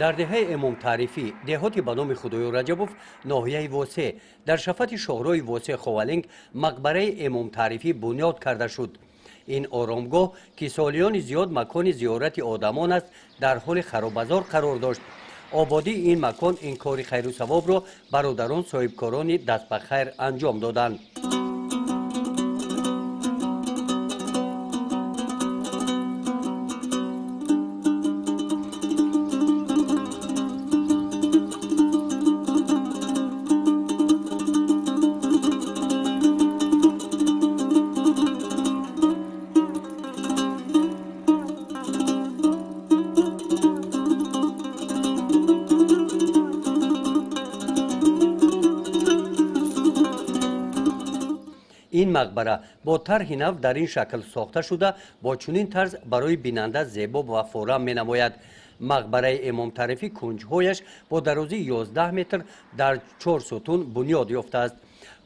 Дар деҳаи Эмом Таърифӣ, деҳоти ба номи Худоёр Раҷабов, ноҳияи Восе, дар шафати шоҳрои Восе Ховалинг мақбараи Эмом Таърифӣ бунёд карда шуд. Ин оромгоҳ, ки солиёни зиёд макони зиёрати одамон аст, дар ҳоли харобазор қарор дошт. Ободии ин макон, ин кори хайру савобро бародарон соҳибкорони дастбахайр анҷом доданд. Ин мақбара бо тарҳи нав дар ин шакл сохта шуда, бо чунин тарз барои бинанда зебо ва форам менамояд. Мақбараи Эмом Таърифӣ кунҷҳояш бо дарозии 11 метр дар 4 сутун бунёд ёфтааст.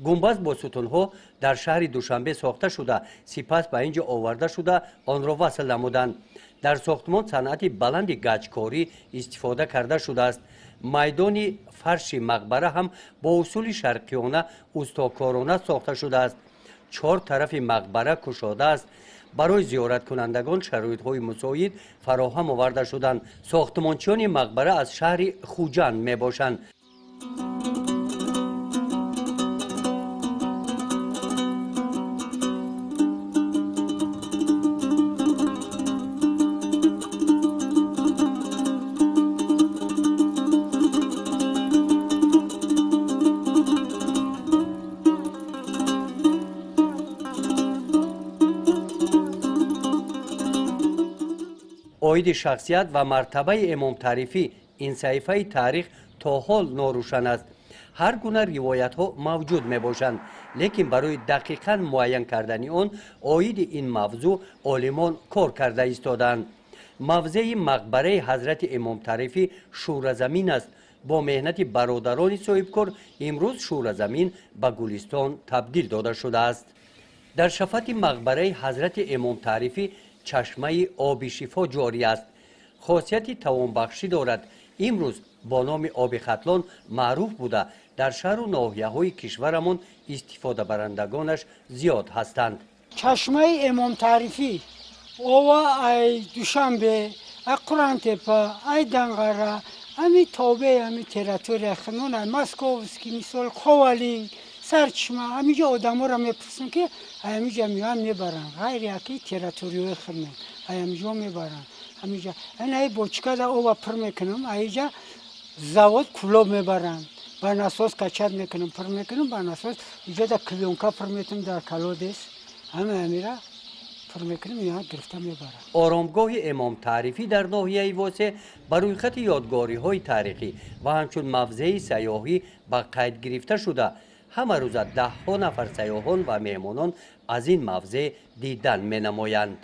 Гумбаз бо сутунҳо дар шаҳри Душанбе сохта шуда, сипас ба ин ҷо оварда шуда, онро васл намуданд. Дар сохтмон санъати баланди гаҷкорӣ истифода карда шудааст. Майдони фарши мақбара ҳам бо усули шарқиёна устокорона сохта шудааст. 4 тарафи мақбара кушодааст. Барои зиёраткунандагон шароитҳои мусоид фароҳам оварда шуданд. Сохтмончиёни мақбара аз шаҳри Хуҷанд мебошанд. Оиди шахсият ва мартабаи Эмом Таърифӣ ин саҳифаи таърих то ҳол норӯшан аст. Ҳар гуна ривоятҳо мавҷуд мебошанд, лекин барои дақиқан муайян кардани он оиди ин мавзӯъ олимон кор карда истодаанд. Мавзеи мақбараи ҳазрати Эмом Таърифӣ шӯразамин аст. Бо меҳнати бародарони соҳибкор имрӯз шӯразамин ба гулистон табдил дода шудааст. Дар шафати мақбараи ҳазрати Эмом Таърифӣ чашмаи оби шифо ҷорӣ аст. Хосияти тавонбахшӣ дорад. Имрӯз бо номи оби Хатлон маъруф буда, дар шаҳру ноҳияҳои кишварамон истифодабарандагонаш зиёд ҳастанд. Чашмаи Эмом Таърифӣ ова ай Душанбе, ай Қурантепа, ай Данғара, ами тобеи ами территория хунон, ай Московский, мисол Ховалинг, Сарчашма, ҳамиҷо одаморо мепурсем, ки ҳамиҷа меоянд, мебаранд. Ғайри яки территорияҳои худмон ҳамиҷо мебаранд. Ҳамиҷа ай бочкада ова пур мекунам, аиҷа завод Кулоб мебаранд. Ба насос качать мекунам, пур мекунам, ба насос иҷода клёнка пур метунам дар колодец. Ҳама ҳамира пур мекунам, меоянд, гирифта мебаранд. Оромгоҳи Эмом Таърифӣ дар ноҳияи Восе ба рӯйхати ёдгориҳои таърихӣ ва ҳамчун мавзеи сайёҳӣ ба қайд гирифта шуда, ҳама рӯза даҳҳо нафар сайёҳон ва меҳмонон аз ин мавзеъ дидан менамоянд.